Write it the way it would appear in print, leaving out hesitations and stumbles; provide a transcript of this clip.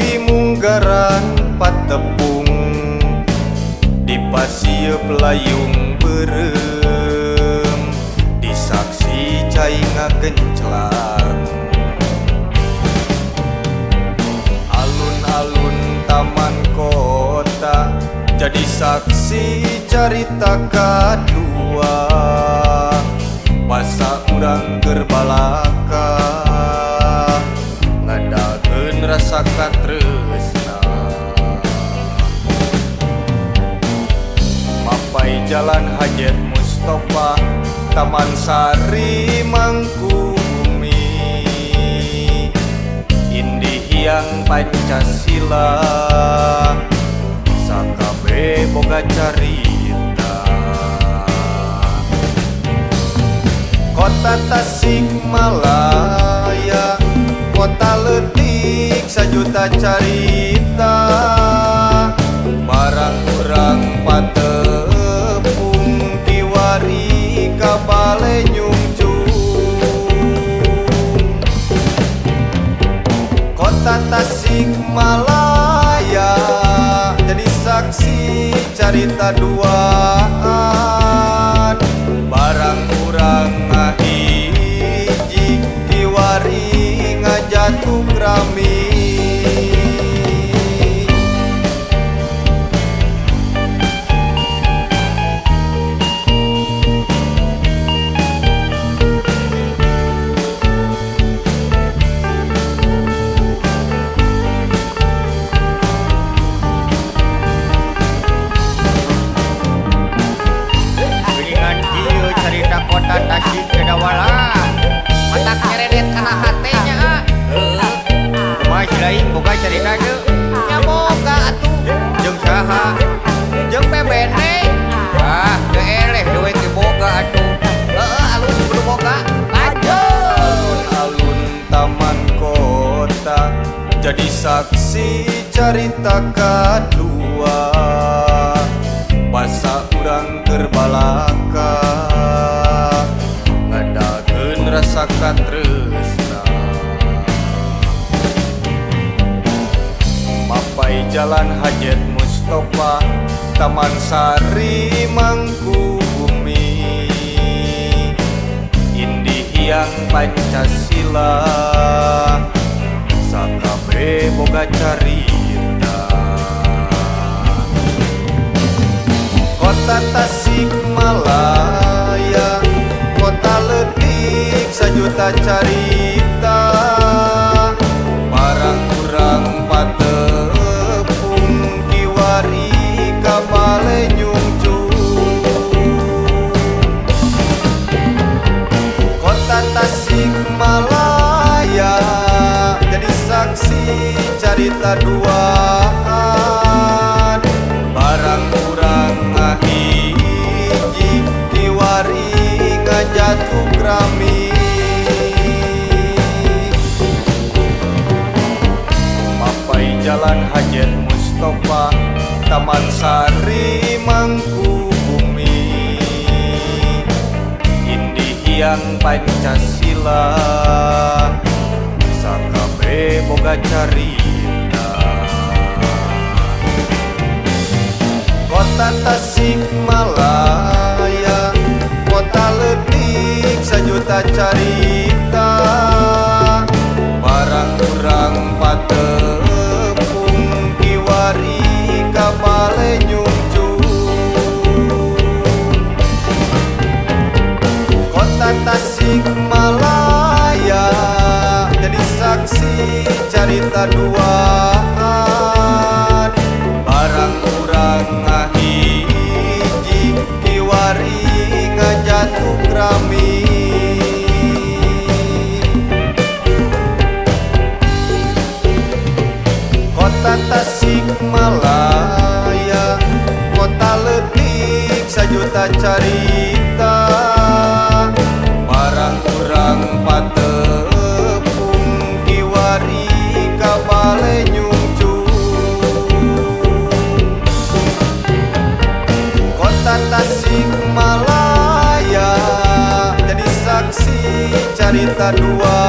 Di munggaran patepung, di pasieub layung beureum, di saksi cai ngagenclang. Alun-alun taman kota jadi saksi carita kadua, basa urang keur balaka ngadakeun rasa katresna. Mapai Jalan Hajat Mustafa, Taman Sari Mangkubumi, Indih Hyang Pancasila, sakabe boga carita. Kota Tasikmalaya, kota leutik sajuta carita, barang urang patepung kiwari ka bale nyungcung. Kota Tasikmalaya jadi saksi carita duaan, barang urang ngahiji kiwari ngajatuk rami. Geuningan kieu carita kota Tasik teh dawala. Matak nyeredet kana hate nya ah. Heueuh. Kumaha si lain boga carita teu? Nya boga atuh. Jeung saha? Jeung PBN. Ah, teu eleh deui ge boga atuh. Heueuh, alus kudu boga. Lanjut. Alun-alun taman kota jadi saksi carita kadua, basa urang keur balaka ngadakeun rasa katresna. Mapai Jalan Hajat Mustafa, Taman Sari Mangkubumi, Indih Hyang Pancasila, sakabe boga carita. Kota Tasikmalaya, kota leutik sajuta carita, barang urang patepung kiwari ka bale nyungcung. Kota Tasikmalaya jadi saksi carita duaan, barang urang ngahiji kiwari ngajatuk rami. Mapai Jalan Hajat Mustafa, Taman Sari Mangkubumi, Indih Hyang Pancasila, sakabe boga carita. Kota Tasikmalaya, kota leutik sajuta carita, barang urang patepung kiwari ka bale nyungcung. Kota Tasikmalaya jadi saksi carita duaan, barang urang ngahiji kiwari ngajatuk rami. Kota Tasikmalaya, kota leutik sajuta carita, barang urang patepung kiwari ka bale nyungcung. Kota Tasikmalaya jadi saksi carita duaan,